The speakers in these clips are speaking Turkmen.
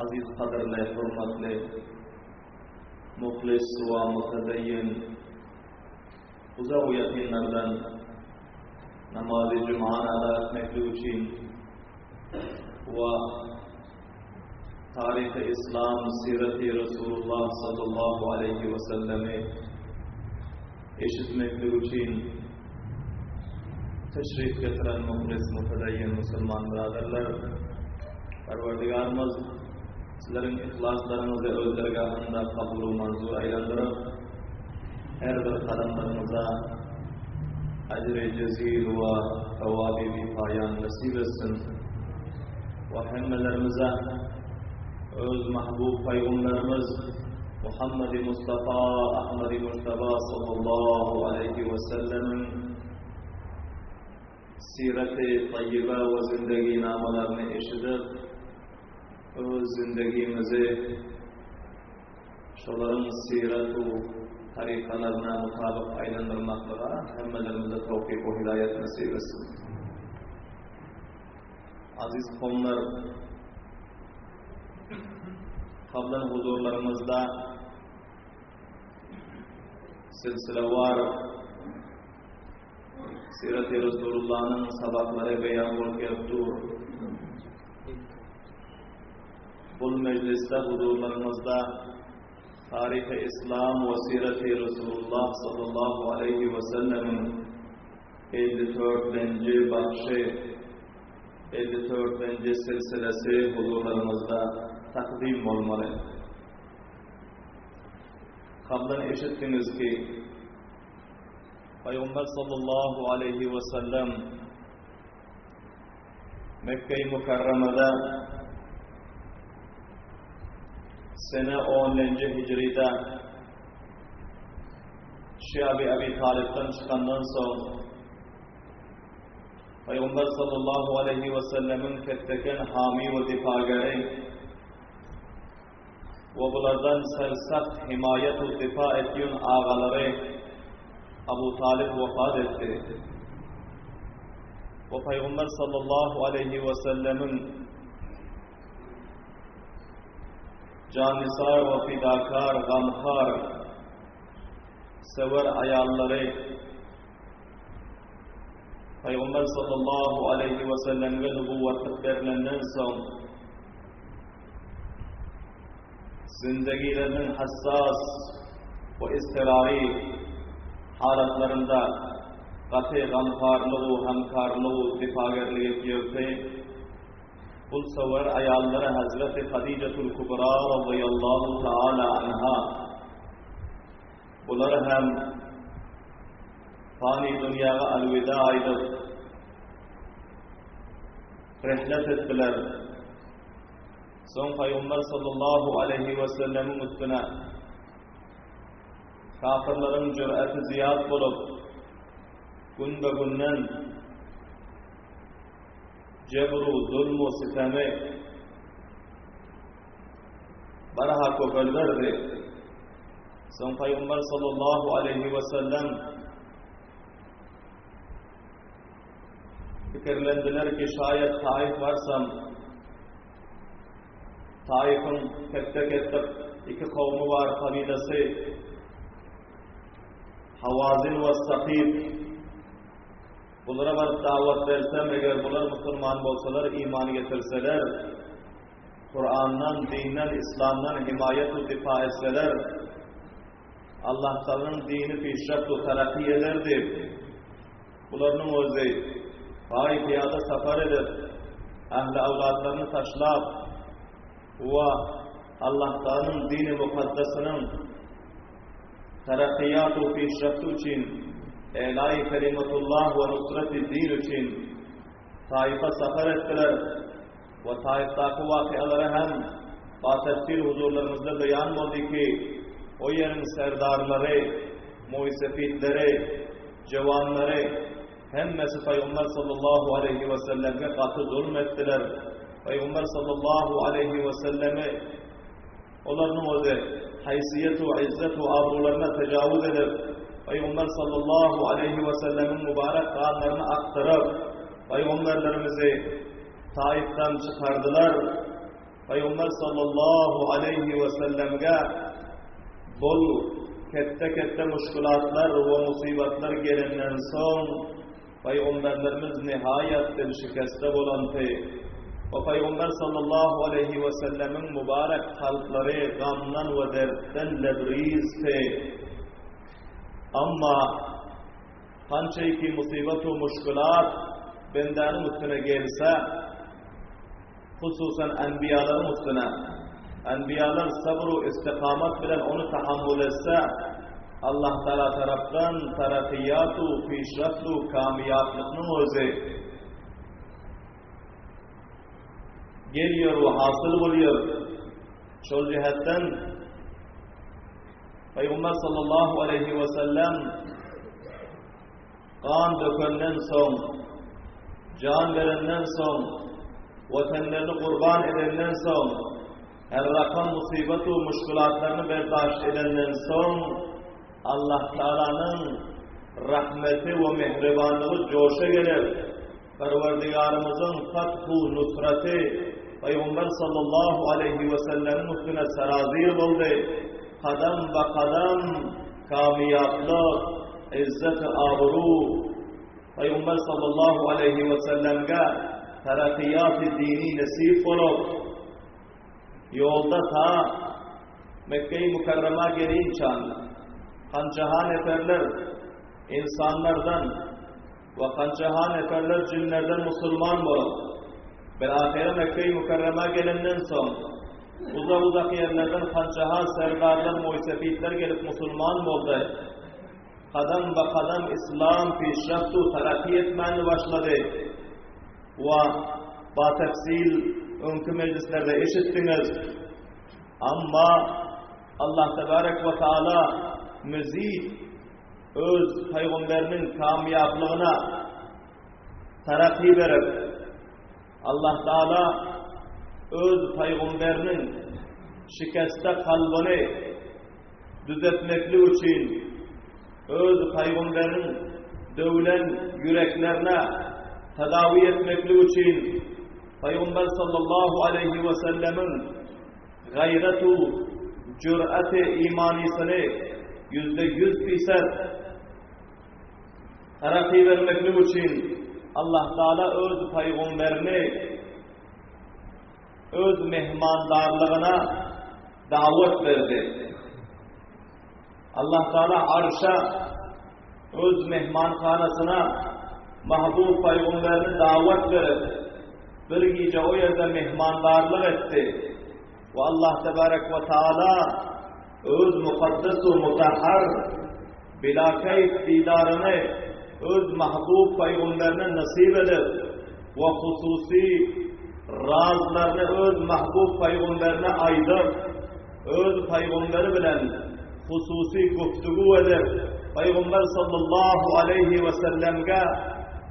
Aziz gadyrly, hormatly, muhlis we mutedeyyin uzak we ýakynlardan namazy jumany ada etmeklik üçin we taryhy islam sireti Resulullah sallallahu aleyhi we sellemi eşitmeklik üçin teşrif getiren muhlis mutedeyyin musulman biraderler Perwerdigarymyz sizleriň yhlaslaryňyzy öz dergahynda kabul-u manzur aýlandyryp, her bir gadamlaryňyza ajry jezil we sowaby bipaýan nesip etsin we hemmelerimize öz mahbub paýgamberimiz Muhammedi Mustafa Ahmedi Mujtaba sallallahu aleýhi we sellemiň Sireti taýýyba we zindeginamalaryny eşidip, öz zindegimizi şolaryň siret-u tarykalaryna mutabyk aýlandyrmaklyga hemmelerimize towfyk we hidaýat nesip etsin. Aziz kowumlar, kablan huzurlaryňyzda silsilewar Sirat-i Resulullanyň sabaklary beýan bolup gelip dur. Bul mejlisde huzurlaryňyzda taryhy Islam we Sirat-i Resulullah sallallahu aleýhi we sellemiň 54-nji bagşy, 54-nji silsilesi huzurlaryňyzda takdym bolmaly. Kablan eşitdiňiz ki, Pygamber sallallahu aleýhi we sellem Mekge-i Mükerremede sene 10-nji hijride Şiabi Abi Talipden çykandan soň Pygamber sallallahu aleýhi we sellemiň ketteken hami we difageri we bulardan sersagt himaýat u difa etýün agalary Abu Talyp wepat etdi. We Pygamber sallallahu aleýhi we sellemiň janisar we fidakar, gamhar, sewer aýallary Pygamber sallallahu aleýhi we selleme nubuwwatlyk berlenden soň Zindegileriniň hassas we iztirary halatlarynda gaty gamharlygu hamkarlygu dipagerlik etýärdi. Bul söwer aýallary Hazreti Hadijatul Kubra razyýallahu taala anha. Bular hem fani dünýäge alwida aýdyp, rehlet etdiler. Soň Pygamber sallallahu aleýhi we sellemiň üstüne kafirleriň jür'eti zyýat bolup, günbe-günden jebru, zulmu, sitemi barha köpelberdi. Soň Pygamber sallallahu aleýhi we sellem Pikirlendiler ki, şaýat Taif barsam, Taifyň ketde-ketde iki kowmy bar, kabilasy Hawazin we Sakif. Bulara baryp dawat bersem, eger bular musulman bolsalar, iman getirseler, Kurandan, dinden, islamdan himaýat we difa etseler, Allah Taganyň dini pişreft we terakki eder diýip, bularynyň özi paýy-pyýada sapar edip, ähli-awlatlaryny taşlap we Allah Taganyň dini mukaddesynyň terakkiýat we pişrefti üçin, elaýy kelimetullah we nusreti din üçin Taýyfa sapar etdiler we Taýyfdaky wakyalara hem batefsil huzurlaryňyzda beýan boldy ki, o ýeriň serdarlary, moýsefitleri, jewanlary hemmesi Pygamber sallallahu aleýhi we selleme gaty zulm etdiler. Pygamber sallallahu aleýhi we sellemi Olaryň özi haýsyýet we yzzet we abrularyna tejawuz edip, Pygamber sallallahu aleýhi we sellemiň mübarek ganlaryny akdyryp, pygamberlerimizi Taifden çykardylar. Pygamber sallallahu aleýhi we sellemge bol ketde-ketde muşkulatlar we musybatlar gelenden soň Pygamberlerimiz nihaýat dilşikeste bolandy we Pygamber sallallahu aleýhi we sellemiň mübarek kalplary gamdan we dertden lebrizdi. Amma Kança ki musybat we muşkulat bendäniň üstüne gelse, hususan enbiýalaryň üstüne, enbiýalar sabr we istikamat bilen ony tahammul etse, Allah Taala tarapdan tarakyýat we pişraft we kamýaplygynyň özi gelýär we hasyl bolýar. Şol jähetden Pygamber sallallahu aleýhi we sellem gan dökenden soň, jan berenden soň, watanlaryny gurban edenden soň, her rakam musybat we muşkulatlaryny berdaşt edenden soň, Allah Taalanyň rahmeti we mehribanlygy joşa gelip, Perwerdigarymyzyň fathu nusraty Pygamber sallallahu aleýhi we sellemiň üstüne serazir boldy. Kadam ba kadam kamyýaplyk, izzet abru Pygamber sallallahu aleýhi we sellemge terakiýaty dini nesip bolup, ýolda ta Mekge-i Mükerrema gelinçan hanjaha neferler insanlardan We kançaha neferler jynlardan musulman bolup, bir-ahyra Mekge-i Mükerremä gelenden soň, uzak-uzak ýerlerden kançaha serdarlar, moýsefitler gelip musulman boldy. Kadam-ba-kadam yslam pişraft u terakki etmäni başlady. We batefsil öňki mejlislerde eşitdiňiz. Amma Allah tebarek we taala mezid öz pygamberiniň kamýaplygyna tarapy berip, Allah Taala öz pygamberiniň şikeste kalbyny düzetmeklik üçin öz pygamberiniň döwlen ýüreklerine tedawi etmeklik üçin Pygamber sallallahu aleýhi we sellemiň gaýratu jür'ati imanysyny 100% fisat taraky bermeklik üçin Allah Taala öz pygamberini öz mehmandarlygyna dawet berdi. Allah Taala arşa öz mehmanhanasyna mahbub pygamberini dawet berip, bir gije o ýerde mehmandarlyk etdi. We Allah tebarek we taala öz mukaddes we mutahhar bila keyf didaryny öz mahbub pygamberine nasip edip we hususy razlaryny öz mahbub pygamberine aýdyp, öz pygamberi bilen hususy guftugu edip, Pygamber sallallahu aleýhi we sellemge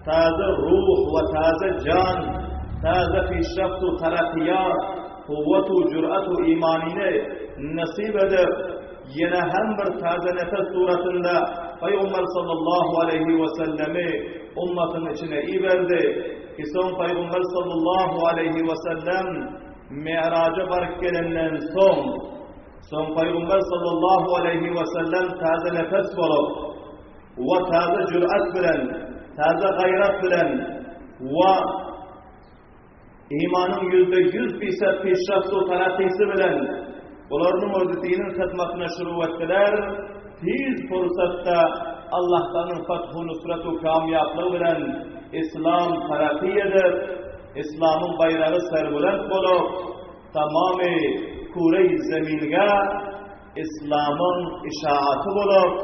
täze ruh we täze jan, täze pişraft we terakkiyat, kuwwat we jürat we imanyny nesip edip, ýene hem bir täze nefes suratynda Pygamber sallallahu aleýhi we sellemi ummatyň içine iberdi. Ki soň Pygamber sallallahu aleýhi we sellem Mi'raja baryp gelenden soň, soň Pygamber sallallahu aleýhi we sellem täze nefes bolup we täze jürat bilen, täze gaýrat bilen we imanyň 100% fisat pişraft we tarakkysy bilen bularyň özi diniň hyzmatyna şuru etdiler. Tiz pursatda Allah'tanyň fathu nusratu kamýaplygy bilen Islam tarakki edip, Islamyň baýragy serbulent bolup, tamamy küreýi zeminge Islamyň işaaty bolup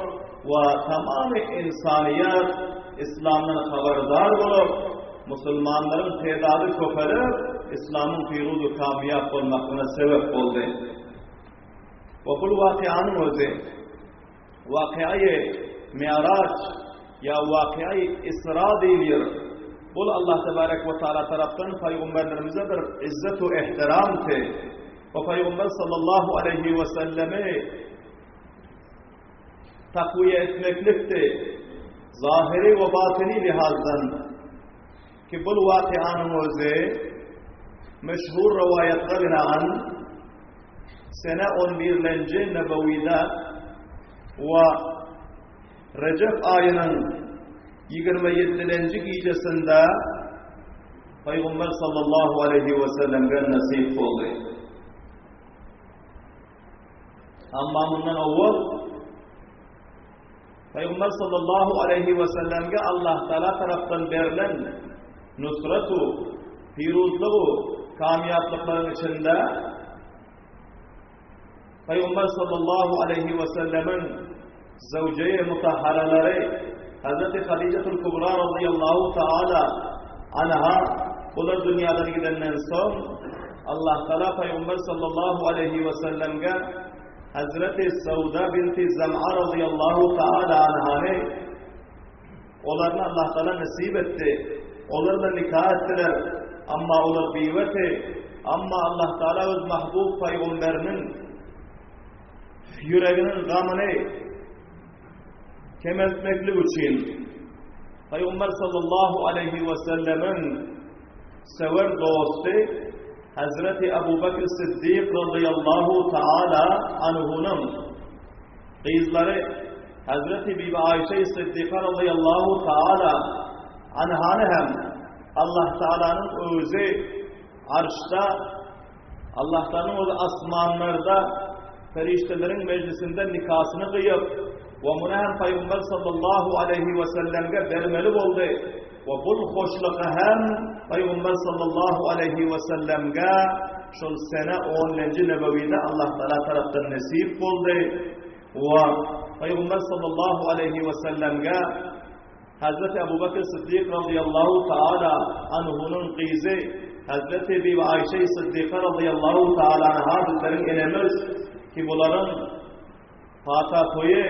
we tamamy ynsanyýet Islamdan habardar bolup, musulmanlaryň tedady köpelip, Islamyň piruz we kamýap bolmaklygyna sebep boldy. We bul wakyanyň özi Wakyayy Mi'raç ýa Wakyayy Isra diýilýär. Bul Allah tebarek we taala tarapdan pygamberlerimize bir izzet we ihtiramdy. We pygamber sallallahu aleýhi we sellemi takwiýe etmeklikdi. Zahiri we batyny lihazdan ki bul wakyanyň özi. Meşhur rowaýatga binaen, sene on birlenji Nebewide we Rejep aýynyň 27-lenji gijesinde Pygamber sallallahu aleýhi we sellemge nesip boldy. Amma mundan owal Pygamber sallallahu aleýhi we sellemge Allah Taala tarapdan berlen nusratu, piruzlygy, kamýaplyklaryň içinde Pygamber sallallahu aleýhi we sellemiň zewjeyi mutahharalary Hazreti Hadijatul Kubra radıyallahu taala anha bular dünýadan gidenden soň Allah Taala Pygamber sallallahu aleýhi we sellemge Hazreti Sauda binti Zam'a radıyallahu taala anhany Olaryny Allah Taala nesip etdi. Olar bilen nika etdiler. Amma olar biweti. Amma Allah Taala öz mahbub pygamberiniň ýüreginiň gamyny kemeltmeklik üçin Pygamber sallallahu aleyhi we sellemiň sewer dosty Hazreti Abu Bakr Siddik radıyallahu taala anhunyň gyzlary Hazreti Bibi Aýşe Siddyka razyýallahu taala anhany hem Allah Taalanyň özi arşda Allah Taalanyň özi asmanlarda perişdeleriň mejlisinde nikasyny gyýyp we muny hem Pygamber sallallahu aleýhi we sellemge bermeli boldy we bul hoşlugy hem Pygamber sallallahu aleýhi we sellemge şol sene 10-njy Nebewide Allah Taala tarapdan nesip boldy. We Pygamber sallallahu aleýhi we sellemge Hazreti Abu Bakr Siddik radıyallahu taala anhunyň gyzy Hazreti Bibi Aýşe Siddyka radıyallahu taala anha bizleriň enemiz ki bularyň pata toýy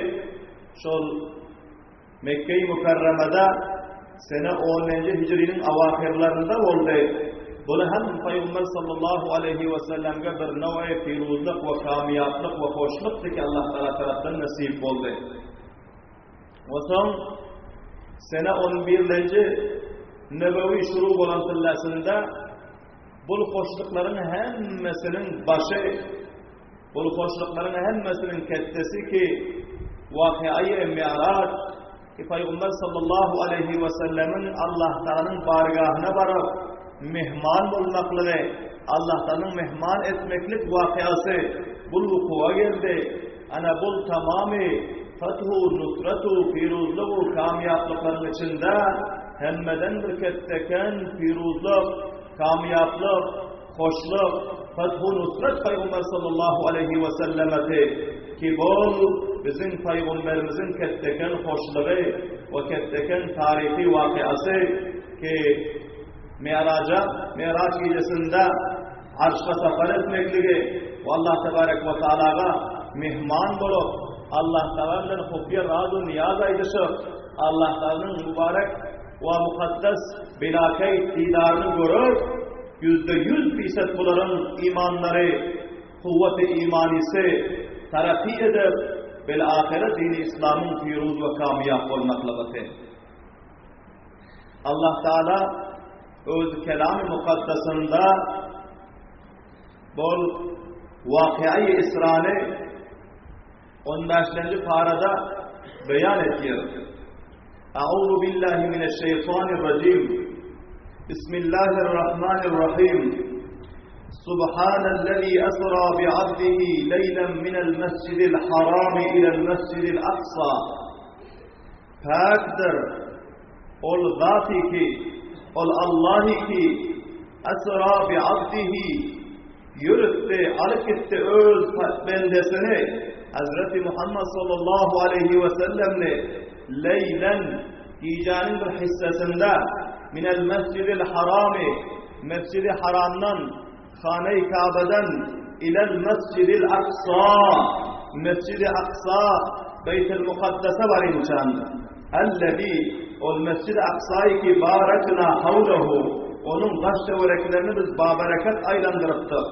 şol Mekge-i Mükerremede sene 10-njy hijriniň awahyrlarynda boldy. Buly hem Pygamber sallallahu aleýhi we sellemge bir now'i piruzlyk we kamýaplyk we hoşlukdy ki Allah Taala tarapdan nesip boldy. We soň sene 11-lenji Nebewi şuru bolan sillesinde bul hoşluklaryň hemmesiniň başy Bul hoşluklaryň hemmesiniň ketdesi ki, wakyýaýy Mi'raç, ki Pygamber sallallahu aleýhi we sellemiň Allah Taalanyň bargahyna baryp, mehman bolmaklygy, Allah Taalanyň mehman etmeklik wakyýasy bul wukuwa geldi. Ana bul tamamy fethu, nusratu, piruzlygu, kamýaplyklaryň içinde hemmeden bir ketdeken piruzlyk, kamýaplyk, Hoşluk, fethu nusret Pygamber sallallahu aleýhi we sellemeti ki bol biziň Pygamberimiziň ketdeken hoşlugy we ketdeken taryhy wakyasy ki Mi'raja, Mi'raç gijesinde arşga sapar etmekligi we Allah tebarek we taalaga mehman bolup Allah taala bilen hufiýa razu niýaz aýdyşyp Allah taalanyň mübarek we mukaddes bilakeyt didaryny görüp 100% fisat bularyň imanlary, kuwwaty imanysy taraky edip, bil ahyra dini islamyň firuz we kamýap bolmaklygy. Allah Taala öz kelamy mukaddasynda bol wakyýy Israny 15-nji parada beýan etýär. A'udhu billahi mineşşeýtanirrajim. Bismillahirrahmanirrahim. Subhanellezî esra bi'abdihi leylen minel mescidil harami ilel mescidil aksa. Päkdir ol zat ki, ol Allah ki, esra bi'abdihi ýürütdi, alyp gitdi öz bendesini, Hazreti Muhammed sallallahu aleyhi ve sellemni leylen gijäniň bir hissesinde minel mescidil harami mescidi haramdan Hane-i Kabe'den ilel mescidil aksa mescidi aksa Beyt-el Mukaddese barynçan ellezi ol mescidi aksaýy ki barakna hawlehu onuň daş töwereklerini biz babereket aýlandyrypdyk.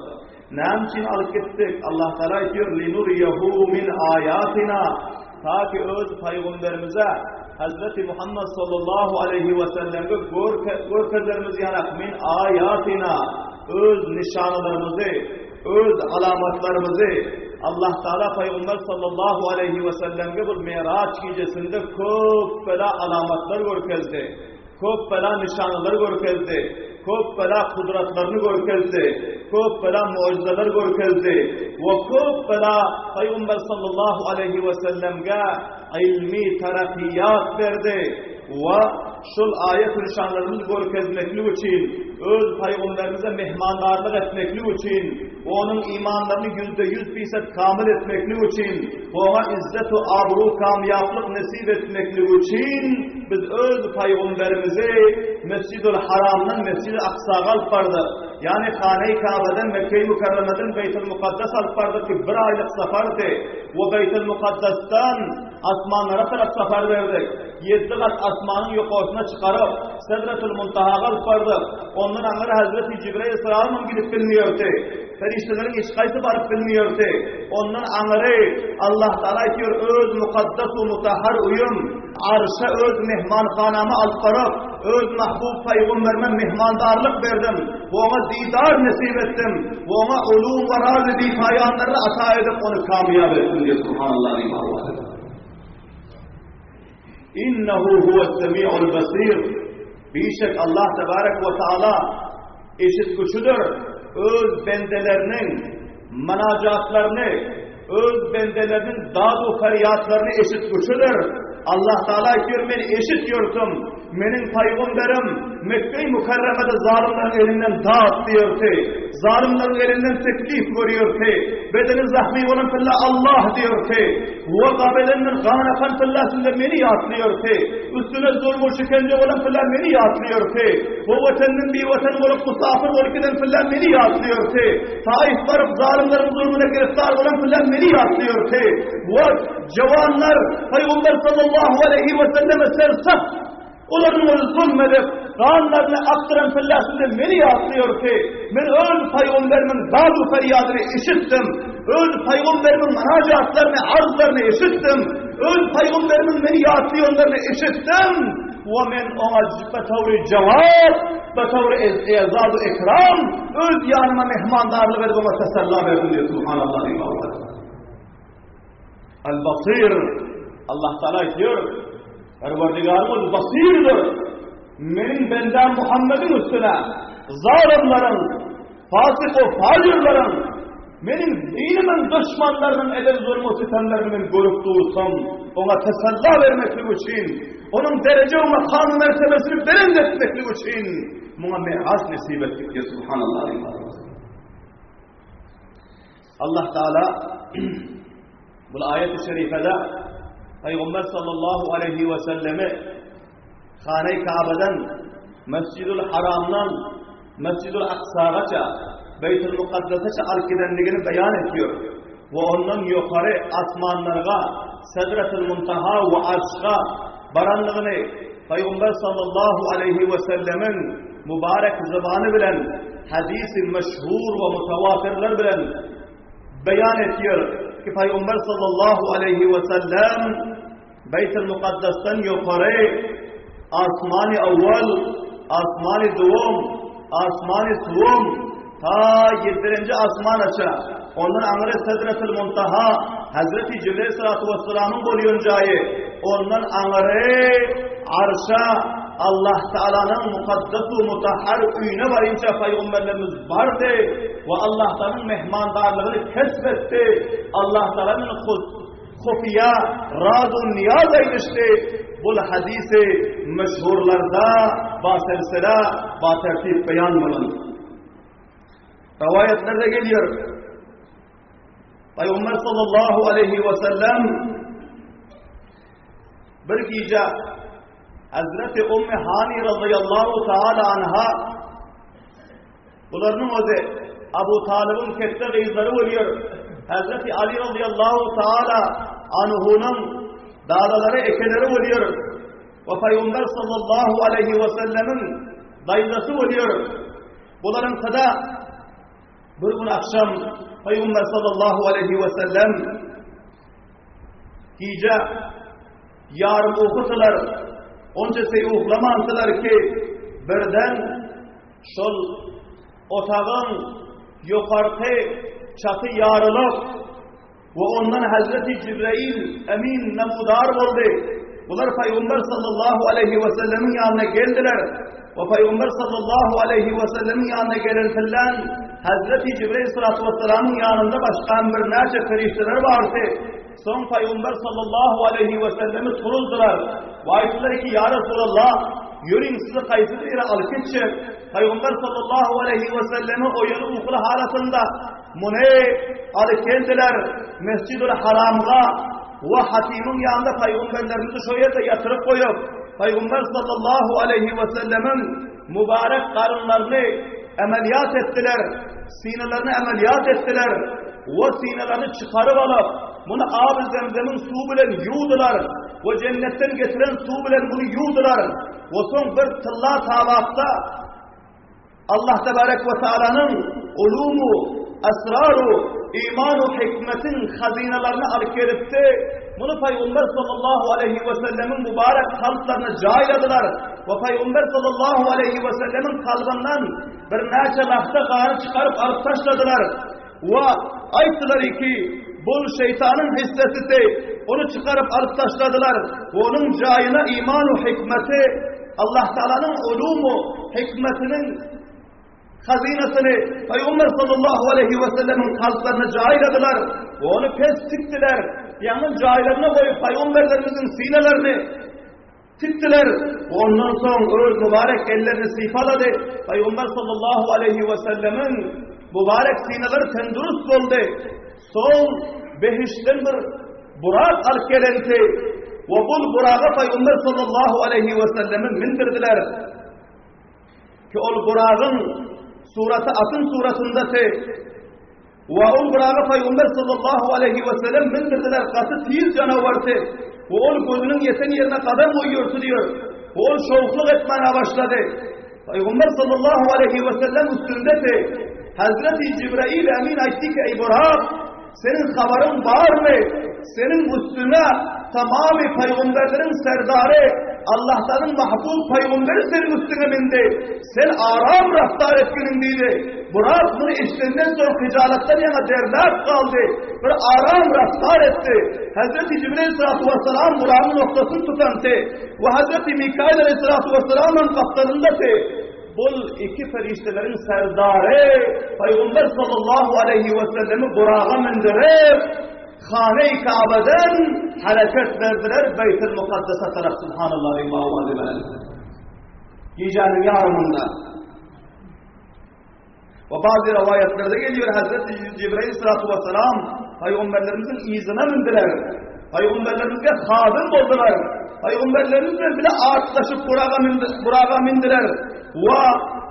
Näme üçin alyp gitdik? Allah Taala aýtýar, linuriyehu min ayatina ta ki öz pygamberimize Hazreti Muhammed sallallahu aleyhi ve sellem'e görkezlerimiz yanak min ayatina. öz nyşanalarymyzy, öz alamatlarymyzy Allah Taala Pygamber sallallahu aleýhi we sellemge bu Miraç gijesinde köp bela alamatlar görkezdi. Köp bela nyşanalar görkezdi. Köp bela kudratlaryny görkezdi. Köp bela mu'jizeler görkezdi. We köp bela Pygamber sallallahu aleýhi we sellemge ilmi tarakiýat berdi. We şol aýat nyşanlarymyzy görkezmeklik üçin, öz pygamberimize mehmandarlyk etmeklik üçin, onuň imanlaryny 100% fisat kamil etmeklik üçin, oňa izzet we abru kamýaplyk nesip etmeklik üçin biz öz pygamberimizi Mesjidül Haramdan Mesjid-i Aksaga alyp bardyk. Ýagny Hane-i Kabadan Mekke-i Mükerremeden Beýtül Mukaddes alyp bardyk ki bir aýlyk sapardy. We Beýtül Mukaddesden asmanlara tarap sapar berdik. Ýeddi gat asmanyň ýokarsyna çykaryp, Sedretül Muntahaga alyp bardyk. Ondan aňyra Hezreti Jibrail salamam gidip bilmeýärdi. Perişdeleriň hiç haýsy baryp bilmeýärdi. Ondan aňyry Allah Taala aýtýar, öz mukaddes we mutahhar öýüm, Arşa öz mehmanhanama alyp baryp, öz mahbub pygamberime mehmandarlyk berdim we oňa didar nesip etdim we oňa ulum we razy bipaýanlaryny ata edip ony kamýap etdim diýip subhanallah diýip. Innehu huves-semi'ul basir. Bişek Allah tebarek we taala eşitgüçidir. Öz bendeleriniň mynajatlaryny, öz bendeleriniň dad-u ferýatlaryny eşitgüçidir. Allah Taala aýtýar, men eşitýärdim. Meniň pygamberim Mekge-i Mükerremede zalymlaryň elinden dat diýerdi. Zalymlaryň elinden teklif görýärdi. Bedeni zahmy bolan pille Allah diýerdi. We gabelenden gan akan pillasynda meni ýatlaýardy. Üstüne zulm we şikence bolan pilla meni ýatlaýardy. We watanyň biwatan bolup musafir bolup giden pilla meni ýatlaýardy. Taif baryp zalymlaryň zulmuna giriftar bolan pilla meni ýatlaýardy. We jawanlar Pygamber sallallahu aleýhi we selleme sersap Olaryň ony zulm edip, ganlaryny akdyran pillasynda meni ýatlaýardy. Men öz pygamberimiň dad-u ferýadyny eşitdim. Öz pygamberimiň mynajatlaryny, arzlaryny eşitdim. Öz pygamberimiň meni ýatlaýanlaryny eşitdim. We men oňa betawry jogap, betawry ezaz-u ikram öz ýanyma mehmandarlyk edip oňa tesella berdim diýip subhanallah diýip. Al-Basir Allah Taala aýtýar, Perwerdigarymyz Basirdir. Meniň bendäm Muhammediň üstüne zalymlaryň, fasyk we fajirleriň, meniň dinimiň duşmanlarynyň eden zulmu sitemlerini men görüp dursam, oňa tesella bermeklik üçin, onuň dereje we makam mertebesini belent etmeklik üçin muňa miras nesip etdik diýip subhanallah. Allah Teala bu aýet-i şerifede Peygamber sallallahu aleyhi ve sellemi Hane-i Kabe'den Mescidül Haram'dan Mescidül Aksa'gaça Beytül Mukaddes'e alyp gidenligini beýan ediyor. We ondan ýokary asmanlarga Sedretül Muntaha we Arşga baranlygyny Peygamber sallallahu aleyhi ve sellemin mübarek zybany bilen hadisi meşhur we mutawatirler bilen beýan etýär ki Peygamber sallallahu aleyhi ve sellem Beyt-i Mukaddesden ýokary asmany awwal, asmany duwum, asmany suwum ta ýedinji asmanaça ondan aňry Sedretul Muntaha Hazreti Jibril salatu vesselamyň bolýan jaýy ondan aňry arşa Allah Taalanyň mukaddes we mutahhar öýüne barynça pygamberlerimiz bardy we Allah Taalanyň mehmandarlygyny kesp etdi. Allah Taalanyň hufiýa raz we niýaz aýdyşdy. Bu hadisi meşhurlarda ba selsele, ba tertip beýan bolan. Riwaýatlarda gelýär. Peygamber sallallahu aleyhi ve sellem bir gije Hazreti Ummi Hani radıyallahu taala anha bularyň özi Abu Talybyň ketde gyzlary bolýar. Hazreti Ali radıyallahu taala anhunyň dadalary ekeleri bolýar. We Peygamber sallallahu aleyhi ve sellemiň daýzasy bolýar. Bularyň sada Bir gün akşam Peygamber sallallahu aleyhi ve sellem gije yarım okutular, onca şey uklamantılar ki birden şol Otagyň ýokarky çaty ýarylyp we ondan Hazreti Jibrail Emin namudar boldy. Bular Pygamber sallallahu aleyhi we sellemiň ýanyna geldiler. We Pygamber sallallahu aleyhi we sellemiň ýanyna gelen filan Hazreti Jibrail sallallahu aleyhi we sellem'iň ýanynda başga bir näçe perişdeler bardy. Soň Pygamber sallallahu aleyhi we sellemi turuzdylar. We aýtdylar ki, Ya Resulallah, ýörüň sizi haýsy bir ýere alyp gitjek? Pygamber sallallahu aleyhi we sellemi oýany ukuly halatynda muny alyp geldiler Mescidül Haramga we Hatimyň ýanynda pygamberlerimizi şo ýerde ýatyryp goýup, Pygamber sallallahu aleyhi we sellemiň mübarek garynlaryny ameliyat etdiler, sinelerini ameliyat etdiler we sinelerini çykaryp alyp, muny ab-y zemzemiň suwy bilen ýuwdular we jennetden getiren suw bilen muny ýuwdular we soň bir tylla tabakda Allah tebarek we taalanyň ulumu, esraru, imanu hikmetiň hazynalaryny alyp gelipdi. Muny Pygamber sallallahu aleyhi we sellemiň mübarek kalplaryna jaýladylar we Pygamber sallallahu aleyhi we sellemiň kalbyndan birnäçe lahza gany çykaryp alyp taşladylar we aýtdylar ki, bul şeýtanyň hissesidi. Ony çykaryp alyp taşladylar we onuň jaýyna imanu hikmeti Allah Taalanyň ulumu hikmetiniň hazynasyny Pygamber sallallahu aleyhi we sellemiň kalplaryna jaýladylar we ony pes tikdiler. Ýagny jaýlaryna goýup pygamberlerimiziň sinelerini tikdiler. Ondan soň öz mübarek ellerini sypalady. Pygamber sallallahu aleyhi we sellemiň mübarek sineleri tendurist boldy. Soň behiştden bir burak alyp gelenti we bul buraga Pygamber sallallahu aleyhi we sellemi mindirdiler. Ki ol buragyň suraty atyň suratyndasy. We ol buraga Pygamber sallallahu aleyhi we sellem mindirdiler. Gaty tiz janawardy. We ol gözüniň ýeten ýerine gadam goýýardy diýär. We ol şowhlyk etmäne başlady. Pygamber sallallahu aleyhi we sellem üstündedi. Hazreti Jibrail emin aýtdy ki, ey Burak, seniň habaryň barmy? Seniň üstüne tamamy pygamberleriň serdary, Allah'tanın mahbub pygamberi seniň üstüne mindi. Sen aram raftar etginiň diýdi. Burak bunu eşidenden soň hijalatdan ýaňa derläp galdy. Bir aram raftar etdi. Hazreti Jibril sallallahu aleyhi ve sellem Burak'ın noktasyny tutandy. We Hazreti Mikail aleyhissalatu vesselamyň gapdalyndady. Bul iki perişdeleriň serdary Pygamber sallallahu aleyhi we sellemi Buraga mindirip, Hane-i Kabe'den hareket berdiler Beyt-i Mukaddes'e tarap subhanallah ve ma'uazı Gijäniň ýarymynda. We bazı rivayetlerde geliyor Hazreti Cibril sallallahu vesselam peygamberlerimizin izine mindiler. Peygamberlerimizge hadim boldular. Peygamberlerimizle bile artlaşıp buraga, buraga mindiler. Ve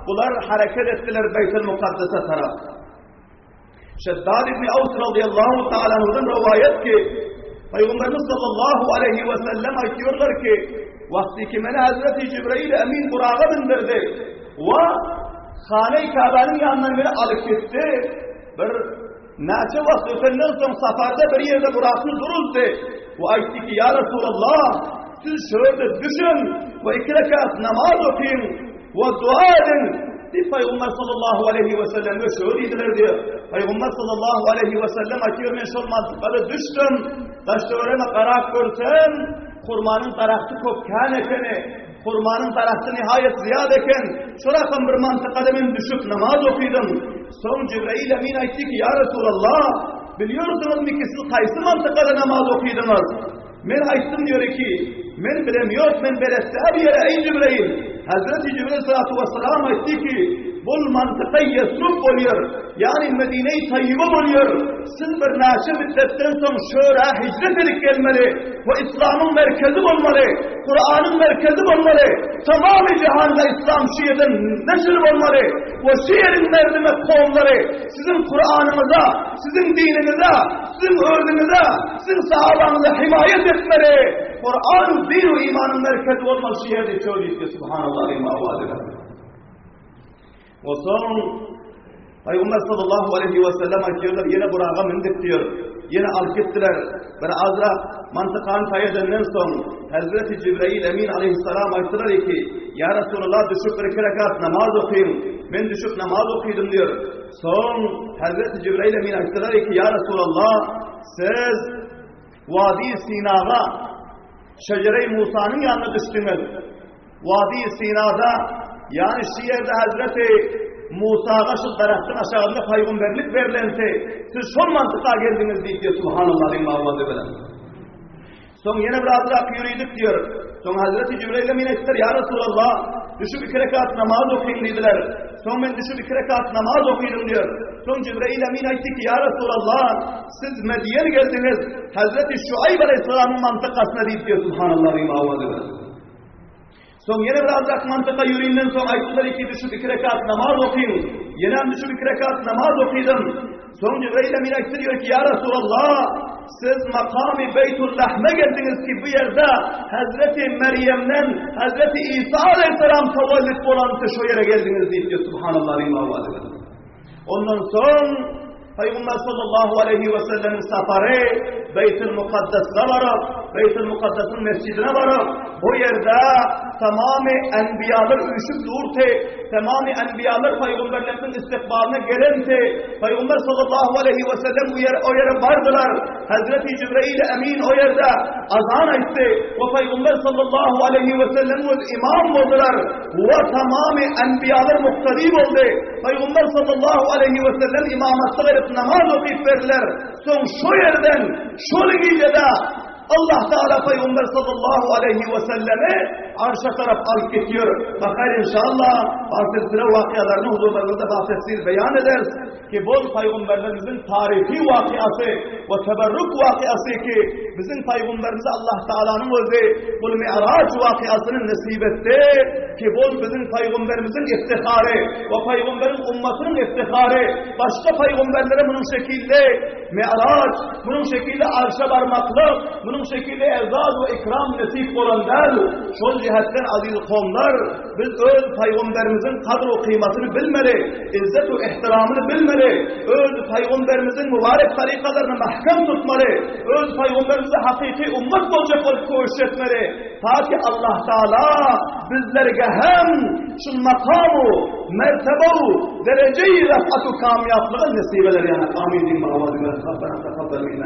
bular hareket ettiler Beyt-i Mukaddes'e taraf. Şeddad ibn Avs radıyallahu ta'ala anhu'dan rivayet ki Peygamberimiz sallallahu aleyhi ve sellem aýtýarlar ki wagty ki meni Hazreti Jibrail emin buraga bindirdi we Hane-i Kabe'nin ýanyndan meni alyp gitdi. Bir näçe wagt ötenden soň safarda bir ýerde burakyny duruldy. We aýtdy ki, Ya Resulallah, siz şöyle düşün we iki rekat namaz okuyun we dua edin. Diýip Pygamber sallallahu aleyhi ve selleme şöyle diýdiler diýip. Pygamber sallallahu aleyhi ve sellem aýtýar men şol mantykada düşdüm. Daş töweregime garap görsem, hurmanyň daragty köp kän ekeni. Hurmanyň daragty nihaýet zyýat eken. Şo rakam bir mantykada men düşüp namaz okydym. Soň Jibrail emin aýtdy ki, Ya Resulallah, bilýärsiňizmi ki siz haýsy mantykada namaz okydyňyz? Men aýtdym diýer ki, men bilem ýok, men beletde bir ýere eý Jibrail. Hazreti Jibril salatu vesselam aýtdy ki, bul mantyka Ýesrib bolýar, ýagny Medine-i Taýýibe bolýar. Siz bir näçe müddetden soň şöra hijret edip gelmeli we islamyň merkezi bolmaly, Kuranyň merkezi bolmaly, tamamy jahanda islam şu ýerden neşir bolmaly we şu ýeriň merdime kowumlary siziň Kuranyňyza, siziň diniňize, siziň özüňize, siziň sahabaňyza himaýat etmeli. Kur'an din we imanyň merkezi bolmaly şu ýerde şol diýdi subhanallah We soň Pygamber sallallahu aleyhi ve sellem aýtýarlar, ýene buraga mindik diýär. Ýene alyp gitdiler. Bir azrak mantykany taý edenden soň Hazreti Jibrail Emin aleyhisselam aýtdylar ki, Ya Resulallah düşüp bir iki rekat namaz okyň. Men düşüp namaz okydym diýär. Soň Hazreti Jibrail Emin aýtdylar ki, Ýa Resulallah, siz Wadi Sinaga Şejere-i Musanyň ýanyna düşdüňiz. Wadi Sinada, ýagny şu ýerde Hazreti Musaga şu daragtyň aşagynda paýgamberlik berlenti, siz şol mantyka geldiňiz diýip, subhanallah diýip mawazy bilen. Soň ýene bir azrak ýöridik diýär. Soň Hazreti Jibrail Emin aýtdylar, Ýa Resulallah, düşüp iki rekat namaz okyň diýdiler. Soň men düşüp iki rekat namaz okydym diýär. Soň Jibrail Emin aýtdy ki, Ýa Resulallah, siz Medýen geldiňiz, Hazreti Şuaýb aleyhisselamyň mantykasyna diýip diýär, subhanallah diýip awazy bilen. Soň ýene bir azrak mantyka ýörinden soň aýtdylar ki, düşüp iki rekat namaz okyň. Ýene düşüp iki rekat namaz okydym. Soň Jibrail Emin aýtdy diýär ki, Ýa Resulallah, siz makamy Beýtul Lahme geldiňiz ki, bu ýerde Hazreti Meryemden Hazreti Isa aleyhisselam tawallit bolan şu ýere geldiňiz diýip, subhanallah diýip awazy bilen. Ondan soň Peygamber sallallahu aleyhi ve sellem'in safary Beytül Mukaddes'e baryp, Beytül Mukaddes'in mescidine baryp, bu yerde tamamy enbiyalar üýşüp durdy, tamamy enbiyalar peygamberlerin istikbaline gelenti, Peygamber sallallahu aleyhi ve sellem o yere, o yere bardylar. Hazreti Cibrail Emin o yerde azan etdi ve Peygamber sallallahu aleyhi ve sellem imam oldular. Ve tamamy enbiyalar muktadi boldy. Pygamber sallallahu aleýhi we sellem imamatlyk edip namaz okyp berdiler. Soň şo ýerden, şol gijede Allah Taala Pygamber sallallahu aleýhi we sellemi arşa tarap alyp gitýär. Bakar inşallah, silsile wakyalaryny huzurlarynda batefsil beýan ederis ki bu peygamberlerimizin tarihi wakyasy we teberrük wakyasy ki bizim peygamberimize Allah Taala'nın özü bu mi'rac wakyasyny nesip etdi ki bu bizim peygamberimizin iftihary we peygamberin ummatynyň iftihary başga peygamberlere bunun şekilde mi'rac, bunun şekilde arşa barmaklyk, bunun şekilde ezaz we ikram nesip bolan däl. Şol cihetden aziz kowumlar biz öz peygamberimizin kadr we kıymatyny bilmeli, izzet we ihtiramyny bilmeli, öz peygamberimizin mübarek tarikalaryny mahkem tutmaly, öz peygamberimize hakyky ummat boljak bolup köşüş etmeli. Ta ki Allah Taala bizlerge hem şu makamu, mertebe'u, dereceyi refatu kamyaplygy nesip eder. Yani amin diýip awazy bilen Rabbena takabbel minna.